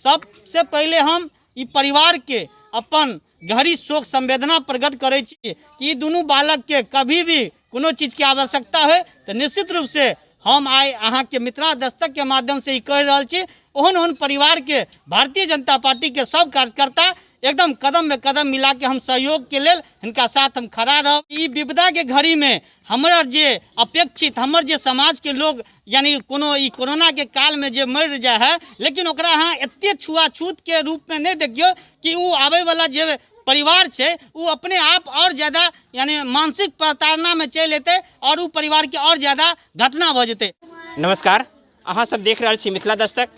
सबसे पहिले हम ई परिवारके अपन गहरी शोक संवेदना प्रकट करै छी कि ई दुनू बालकके कभी भी कोनो चीजके आवश्यकता होइ तऽ निश्चित रूपसँ हम आइ अहाँके मिथिला दस्तकके माध्यमसँ ई कहि रहल छी, ओहन ओहन परिवारके भारतीय जनता पार्टीके सब कार्यकर्ता एकदम कदममे कदम मिलाके हम सहयोगके लेल हिनका साथ हम खड़ा रहब। ई विपदाके घड़ीमे हमर जे अपेक्षित हमर जे समाजके लोग यानी कोनो ई कोरोनाके कालमे जे मरि जाइ है, लेकिन ओकरा अहाँ एतेक छुआछूतके रूपमे नहि देखियौ कि ओ आबैवला जे परिवार छै ओ अपने आप आओर ज्यादा यानी मानसिक प्रताड़नामे चलि एतै आओर ओ परिवारके आओर ज्यादा घटना भऽ जेतै। नमस्कार, अहाँ सब देख रहल छी मिथिला दस्तक।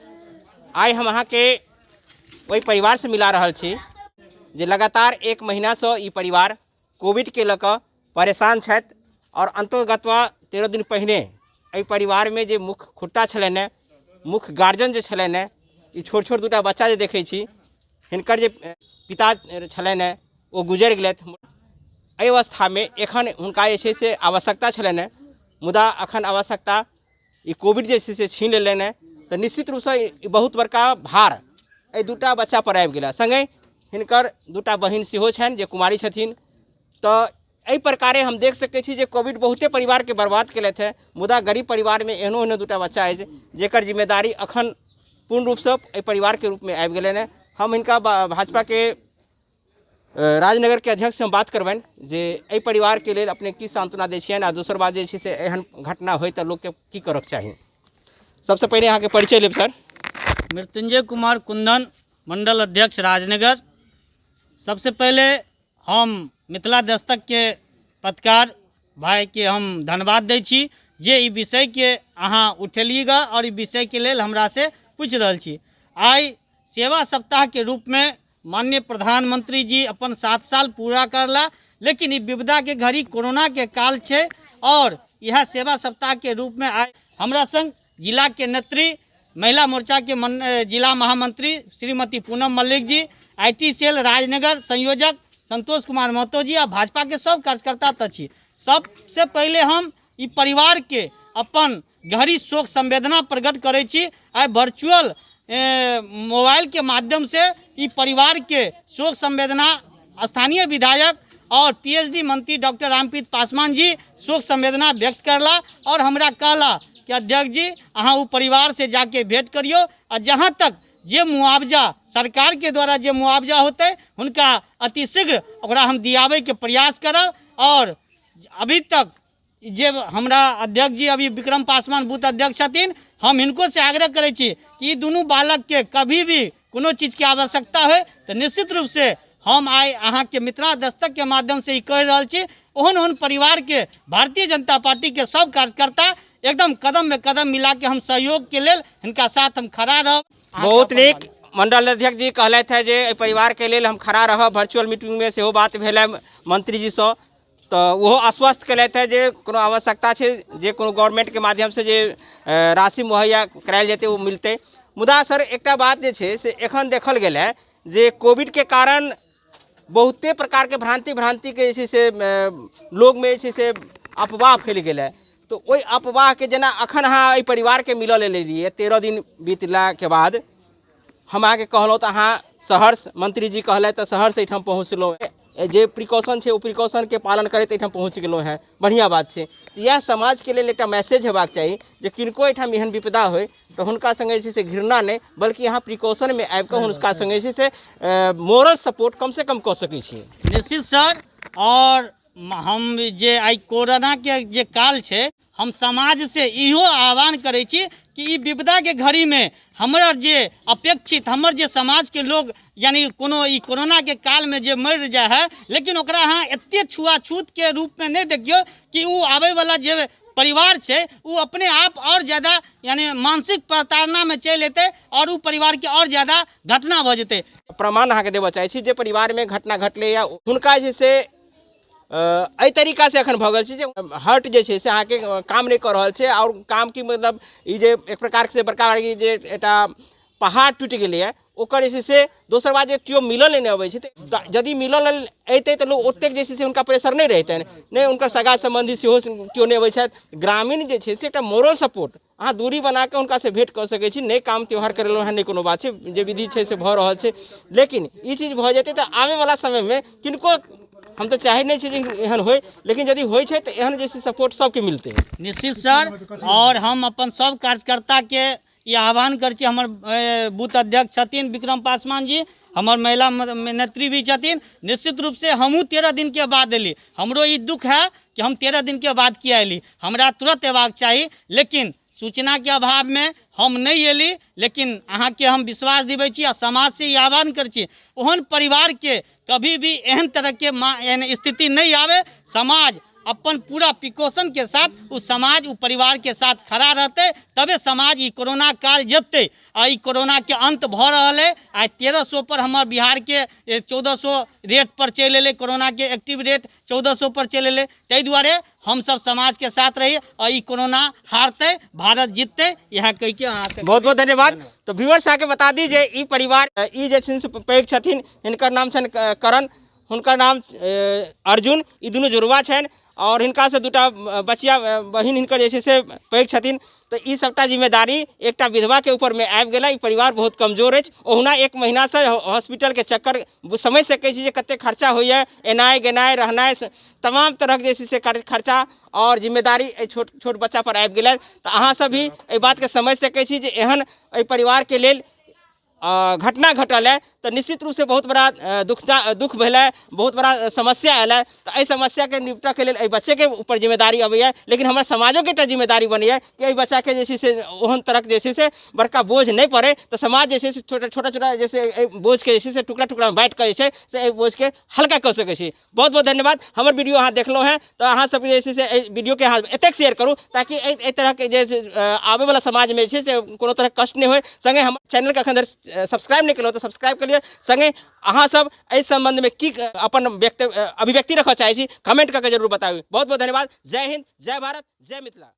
आइ हम अहाँके ओहि परिवारसँ मिला रहल छी जे लगातार एक महीनासँ ई परिवार कोविडके लऽ कऽ परेशान छथि आओर अन्तोगत्वा 13 दिन पहिने एहि परिवारमे जे मुख्य खुट्टा छलनि हेँ, मुख्य गार्जियन जे छलनि हेँ, ई छोट छोट दूटा बच्चा जे देखै छी, हिनकर जे पिता छलनि हेँ ओ गुजरि गेलथि। एहि अवस्थामे एखन हुनका जे छै से आवश्यकता छलनि हेँ, मुदा एखन आवश्यकता ई कोविड जे छै से छीन लेलनि हेँ। तऽ निश्चित रूपसँ ई बहुत बड़का भार एहि दूटा बच्चापर आबि गेल हेँ। सङ्गहि हिनकर दूटा बहिन सेहो छनि जे कुमारी छथिन। तऽ एहि प्रकारे हम देख सकै छी जे कोविड बहुते परिवारके बर्बाद केलथि हेँ, मुदा गरीब परिवारमे एहनो एहनो दूटा बच्चा अछि जकर जिम्मेदारी एखन पूर्ण रूपसँ एहि परिवारके रूपमे आबि गेलनि हेँ। हम हिनका भाजपाके राजनगरके अध्यक्षसँ हम बात करबनि जे एहि परिवारके लेल अपने की सान्त्वना दै छियनि, आ दोसर बात जे छै से एहन घटना होइ तऽ लोकके की करऽके चाही। सबसँ पहिने अहाँके परिचय लेब सर। मृत्युंजय कुमार कुंदन, मंडल अध्यक्ष राजनगर। सबसे पहले हम मिथिला दस्तकके पत्रकार भाइके हम धन्यवाद दै छी जे ई विषयके अहाँ उठेलियै गऽ आओर ई विषयके लेल हमरासँ पूछि रहल छी। आइ सेवा सप्ताहके रूपमे माननीय प्रधानमंत्री जी अपन 7 साल पूरा करला, लेकिन ई विपदाके घड़ी कोरोनाके काल छै आओर इएह सेवा सप्ताहके रूपमे आइ हमरा संग जिलाके नेत्री महिला मोर्चाके जिला महामंत्री श्रीमती पूनम मल्लिक जी, IT cell Rajnagar संयोजक संतोष कुमार महतो जी आ भाजपाके सब कार्यकर्ता तऽ छी। सबसे पहिले हम ई परिवारके अपन गहरी शोक संवेदना प्रकट करै छी। आइ वर्चुअल मोबाइलके माध्यमसँ ई परिवारके शोक संवेदना स्थानीय विधायक और पीएचडी मंत्री डॉक्टर रामप्रीत पासवान जी शोक संवेदना व्यक्त करला और हमरा कहला कि अध्यक्ष जी अहाँ ओ परिवार से जाके भेंट करियो और जहाँ तक जे मुआवजा सरकार के द्वारा जे मुआवजा होतै हुनका अतिशीघ्र ओकरा हम दियाबै के प्रयास करब। और अभी तक जे हमरा अध्यक्ष जी अभी विक्रम पासवान बूथ अध्यक्ष छथिन, हम हिनको से आग्रह करै छी कि ई दुनू बालकके कभी भी कोनो चीजके आवश्यकता होइ तऽ निश्चित रूपसँ हम आइ अहाँके मिथिला दस्तकके माध्यमसँ ई कहि रहल छी, ओहन ओहन परिवारके भारतीय जनता पार्टीके सब कार्यकर्ता एकदम कदममे कदम मिलाके हम सहयोगके लेल हिनका साथ हम खड़ा रहब। बहुत नीक। मंडल अध्यक्ष जी कहलथि हेँ जे एहि परिवारके लेल हम खड़ा रहब। वर्चुअल मीटिंगमे सेहो बात भेल हेँ मंत्रीजीसँ, तऽ ओहो आश्वस्त केलथि हेँ जे कोनो आवश्यकता छै जे कोनो गवर्नमेंटके माध्यमसँ जे राशि मुहैया करायल जेतै ओ मिलतै। मुदा सर एकटा बात जे छै से एखन देखल गेल हेँ जे कोविडके कारण बहुते प्रकारके भ्रान्तिके जे छै से लोकमे जे छै से अफवाह फैल गेल हेँ। तऽ ओहि अफवाहके जेना एखन अहाँ एहि परिवारके मिलऽ लेल एलियै 13 दिन बीतलाके बाद हम अहाँके कहलहुँ तऽ अहाँ सहर्ष मंत्रीजी कहलथि तऽ सहर्ष एहिठाम पहुँचलहुँ, जे प्रिकॉशन छै ओ प्रिकॉशनके पालन करैत एहिठाम पहुँच गेलहुँ हेँ, बढ़िआँ बात छै। इएह समाजके लेल एकटा मैसेज हेबाक चाही जे किनको एहिठाम एहन विपदा होइ तऽ हुनका सङ्गे जे छै से घृणा नहि, बल्कि अहाँ प्रिकॉशनमे आबिकऽ हुनका सङ्गे जे छै से मोरल सपोर्ट कमसँ कम कऽ सकै छी। निश्चित सर, आओर हम जे आइ कोरोनाके जे काल छै हम समाजसँ इहो आह्वान करै छी कि ई विपदाके घड़ीमे हमर जे अपेक्षित हमर जे समाजके लोग यानी कोनो ई कोरोनाके कालमे जे मरि जाइ है, लेकिन ओकरा अहाँ एतेक छुआछूतके रूपमे नहि देखियौ कि ओ आबैवला जे परिवार छै ओ अपने आप आओर ज्यादा यानी मानसिक प्रताड़नामे चलि एतै आओर ओ परिवारके आओर ज्यादा घटना भऽ जेतै। प्रमाण अहाँके देबऽ चाहै छी जे परिवारमे घटना घटलैए हुनका जे छै से एहि तरीकासँ एखन भऽ गेल छै जे हार्ट जे छै से अहाँके काम नहि कऽ रहल छै। आओर काम की मतलब ई जे एक प्रकारसँ बड़का जे एकटा पहाड़ टूटि गेलैए ओकर जे छै से। दोसर बात जे केओ मिलऽ लेल नहि अबै छै, तऽ यदि मिलऽ लेल अयतै तऽ लोक ओतेक जे छै से हुनका प्रेशर नहि रहितनि। नहि हुनकर सगा सम्बन्धी सेहो केओ नहि अबै छथि। ग्रामीण जे छै से एकटा मोरल सपोर्ट, अहाँ दूरी बना कऽ हुनकासँ भेँट कऽ सकै छी। नहि काम त्यौहार करेलहुँ हँ, नहि कोनो बात छै, जे विधि छै से भऽ रहल छै। लेकिन ई चीज भऽ जेतै तऽ आबयवला समयमे किनको, हम तऽ चाहै नहि छी जे एहन होइ, लेकिन यदि होइ छै तऽ एहन जे छै सपोर्ट सबके मिलतै। निश्चित सर, आओर हम अपन सब कार्यकर्ताके ई आह्वान करै छी। हमर बूथ अध्यक्ष छथिन विक्रम पासवान जी, हमर महिला नेत्री भी छथिन। निश्चित रूपसँ हमहूँ 13 दिनके बाद एली। हमरो ई दुख है कि हम 13 दिनके बाद किया एली, हमरा तुरंत अयबाक चाही, लेकिन सूचनाके अभावमे हम नहि एली। लेकिन अहाँके हम विश्वास दिबै छी आ समाजसँ ई आह्वान करै छी, ओहन परिवारके कभी भी एहन तरहके एहन स्थिति नहि आवे। समाज अपन पूरा प्रिकॉशन के साथ उ समाज उ परिवार के साथ खड़ा रहतै, तबे समाज ई कोरोना काल जेतै। आ ई कोरोना के अंत भऽ रहल है। आइ 1300 पर हमर बिहार के 1400 रेट पर चलि एलै, कोरोना के एक्टिव रेट 1400 पर चलि एलै। ताहि दुआरे हमसब समाज के साथ रही आ ई कोरोना हारतै, भारत जीततै, इएह कहि के अहाँ से बहुत बहुत धन्यवाद। तो व्यूअर्स आके बता दी जे ई परिवार, ई जे छथिन से पैघ छथिन, हिनकर नाम छनि करण, हुनकर नाम अर्जुन, ई दुनू जुड़वा छनि और हिनका से दूटा बचिया बहिन हिनकर जे छै से पैघ छथिन। तऽ ई सबटा जिम्मेदारी एकटा विधवाके ऊपरमे आबि गेलै। ई परिवार बहुत कमजोर अछि। ओहुना एक महीनासँ हॉस्पिटलके चक्कर, समझि सकै छी जे कतेक खर्चा होइए, एनाइ गेनाइ रहनाइ, तमाम तरहक जे छै से खर्चा आओर जिम्मेदारी एहि छोट छोट बच्चापर आबि गेलै। तऽ अहाँ सब भी एहि बातके समझि सकै छी जे एहन एहि परिवारके लेल घटना घटल है तऽ निश्चित रूपसँ बहुत बड़ा दुख दुख भेलै, बहुत बड़ा समस्या आयल है। तऽ एहि समस्याके निपटऽके लेल एहि बच्चेके ऊपर जिम्मेदारी अबैए, लेकिन हमर समाजोके एकटा जिम्मेदारी बनैए कि एहि बच्चाके जे छै से ओहन तरहक जे छै से बड़का बोझ नहि पड़ै। तऽ समाज जे छै से छोटा छोटा छोटा जे छै एहि बोझके जे छै से टुकड़ा टुकड़ामे बाँटि कऽ जे छै से एहि बोझके हल्का कऽ सकै छी। बहुत बहुत धन्यवाद। हमर वीडियो अहाँ देखलहुँ हेँ तऽ अहाँ सब जे छै से एहि वीडियोके अहाँ एतेक शेयर करू ताकि एहि तरहके जे छै आबैवला समाजमे जे छै से कोनो तरहक कष्ट नहि होइ। सङ्गे हमर चैनलके एखन धरि सब्सक्राइब नहि केलहुँ तऽ सब्सक्राइब कऽ लिअ। सङ्गे अहाँ सब एहि सम्बन्धमे की अपन व्यक्त अभिव्यक्ति रखऽ चाहै छी, कमेंट कऽ के जरूर बताबू। बहुत बहुत धन्यवाद। जय हिन्द, जय भारत, जय मिथिला।